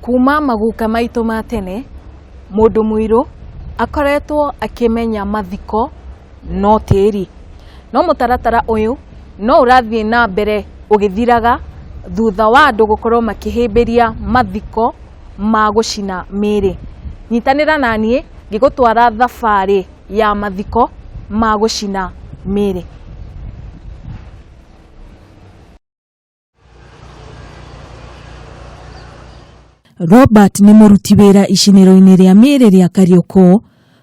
Kuma maguka maitũ ma tene, mũndũ mũirũ akoretwo akĩmenya mathiko no tĩri. No mũtaratara ũyũ no ũrathiĩ na mbere ũgĩthiraga thutha wa andũ gũkorwo makĩhĩmbĩria mathiko ma gũcina mĩĩrĩ. Nyitanĩra naniĩ ngĩgũtwara thabarĩ ya mathiko ma gũcina mĩĩrĩ. Robert nĩ mũruti wĩra icinĩro-inĩ rĩa mĩĩrĩ rĩa Kariokor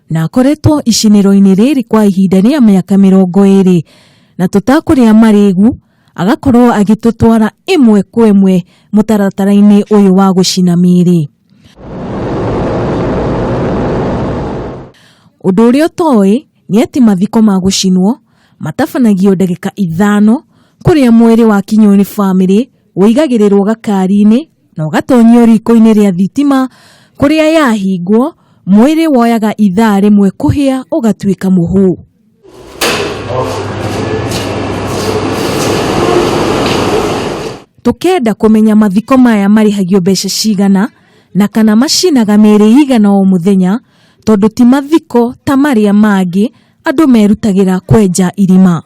na akoretwo icinĩro-inĩ rĩrĩ kwa ihinda rĩa mĩaka 20 na tũtakũrĩa marĩgu agakorwo agĩtũtwara ĩmwe kwa ĩmwe mũtaratara-inĩ ũyũ wa gũcina mĩĩrĩ. Ũndũ ũrĩa ũtoĩ nĩ atĩ mathiko ma gũcinwo matabanagio ndagĩka 5 kũrĩa mwĩrĩ wakinywo nĩ bamĩrĩ ũigagĩrĩrwo gakari-inĩ na ũgatonyio riko-inĩ rĩa thitima kũrĩa yahingwo mwĩrĩ woyaga ithaa rĩmwe kũhĩa ũgatuĩka mũhu. Tũkenda kũmenya mathiko maya marĩhagio mbeca cigana na kana macinaga mĩĩrĩ igana o mũthenya tondũ ti mathiko ta marĩa mangĩ andũ merutagĩra kwenja irima.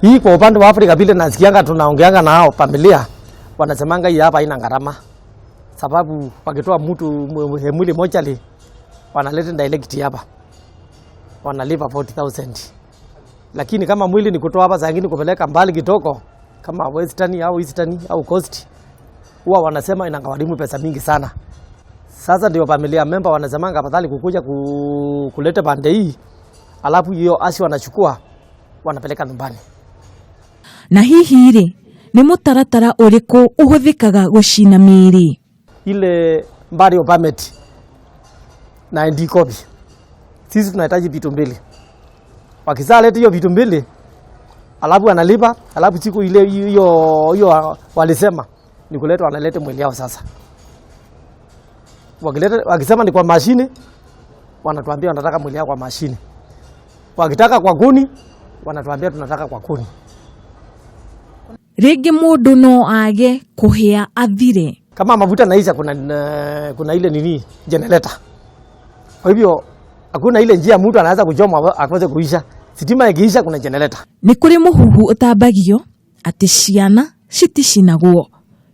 Hii kwa upande wa Afrika vile nasikianga tunaongeanga na hao familia wanasemanga hii hapa haina gharama, sababu wakitoa mtu mwili mochari wanaleta direct hapa wanalipa 40,000, lakini kama mwili ni kutoa hapa saa ingine kupeleka mbali kidogo kama Western au Eastern au Coast, huwa wanasema inagharimu pesa mingi sana. Sasa ndio familia member wanasemanga afadhali kukuja kuleta pande hii, alafu hiyo ashi wanachukua wanapeleka nyumbani. Na hihi rĩ, nĩ mũtaratara ũrĩkũ ũhũthĩkaga gũcina mĩĩrĩ? Ile burial permit na ID copy. Sisi tunahitaji vitu mbili. Wakishaleta hiyo vitu mbili, alafu analipa, alafu siku ile hiyo hiyo walisema ni kuleta, wanaleta mwili yao sasa. Wakileta, wakisema ni kwa mashine, wanatuambia wanataka mwili yao kwa mashine. Wakitaka kwa kuni, wanatuambia tunataka kwa kuni. Rĩngĩ mũndũ no age kũhĩa athire. Kama mafuta naisha, kuna ile nini generator. Kwa hivyo hakuna ile njia mtu anaweza kuchoma akaweze kuisha. Sitima ikiisha kuna generator. Nĩ kũrĩ mũhuhu ũtambagio atĩ ciana citicinagwo.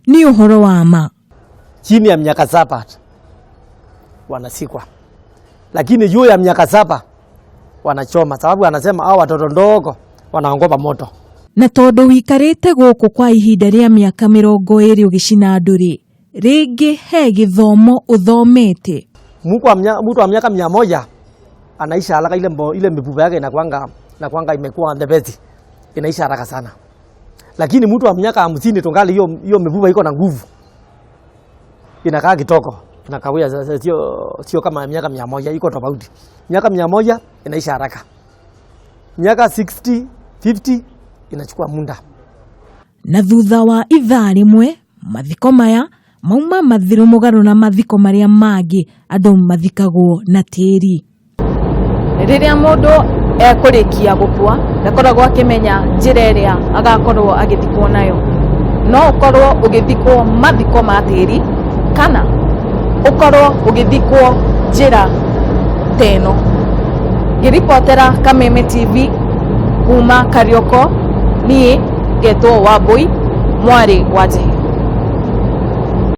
Nĩ ũhoro wa ma. Chini ya miaka 7 wanasikwa, lakini juu ya miaka 7 wanachoma, sababu anasema hao watoto ndogo wanaogopa moto. Na tondũ wikarĩte gũkũ kwa ihinda rĩa mĩaka 20 ũgĩcina andũ rĩ, rĩngĩ he gĩthomo ũthomete. Mtu wa miaka 100 anaisha haraka, ile mifupa yake inakuanga imekuwa ndebezi, inaisha haraka sana. Lakini mtu wa miaka 50 tungali hiyo mifupa iko na nguvu, inakaa kitoko, inakawia, sio kama miaka 100, iko tofauti. Miaka 100 inaisha haraka, miaka 60, 50 inachukua muda. Na thutha wa ithaa rĩmwe mathiko maya mauma mathiru mũgarũ na mathiko marĩa mangĩ andũ mathikagwo na tĩri. Rĩrĩa mũndũ ekũrĩkia gũkua ndakoragwo akĩmenya njĩra ĩrĩa agakorwo agĩthikwo nayo. No ũkorwo ũgĩthikwo mathiko ma tĩri kana ũkorwo ũgĩthikwo njĩra ta ĩno. Ngĩribotera Kameme TV kuma Kariokor, niĩ ngetwo Wambui mwarĩ wa Njihia.